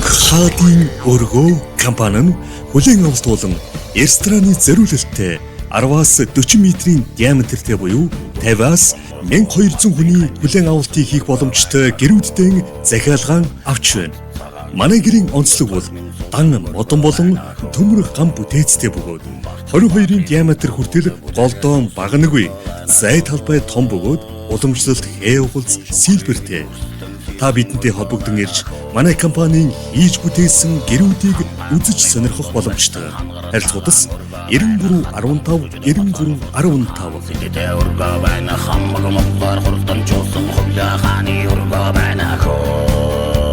Хаадын өргөө компани нь хүлээн авалт болон рестораны зориулалттай 10-аас 40 метрийн диаметртэй буюу 50-аас 1200 хүний хүлээн авалтыг хийх боломжтой гэрүүддэн захиалгаан авч байна. Манай гэрийн онцлог бол дан модон болон төмөр гам бүтээцтэй бөгөөд 22-ын диаметр хүртэл голдоон баганагүй зай талбай том бөгөөд уламжлалт хээвгалз силбертэй. Та бидэнтэй холбогдсон ирж манай компанийн хийж бүтээсэн гэрүүдийг үзэж сонирхох боломжтой. Харилцагуудас 93 15 93 15. Тэдээ өргөө байна хамаг монголоор хурдан чуулсан хувлаа хааны өргөө байна хөөй.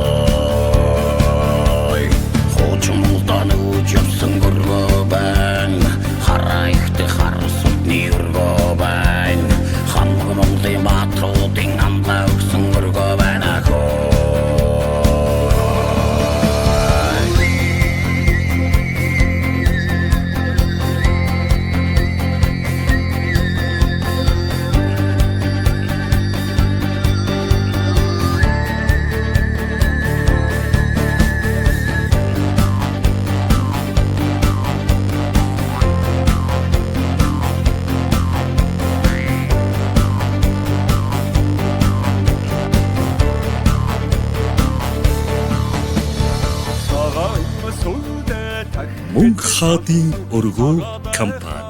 Хуучин Монголдоо нүүж явсан өргөө байна. Хараа ихтэй хар сүдний өргөө байна. Хамаг Монголын баатруудын амлаа өгсөн өргөө байна хөөй. Мөнх хаадын өргөө компани.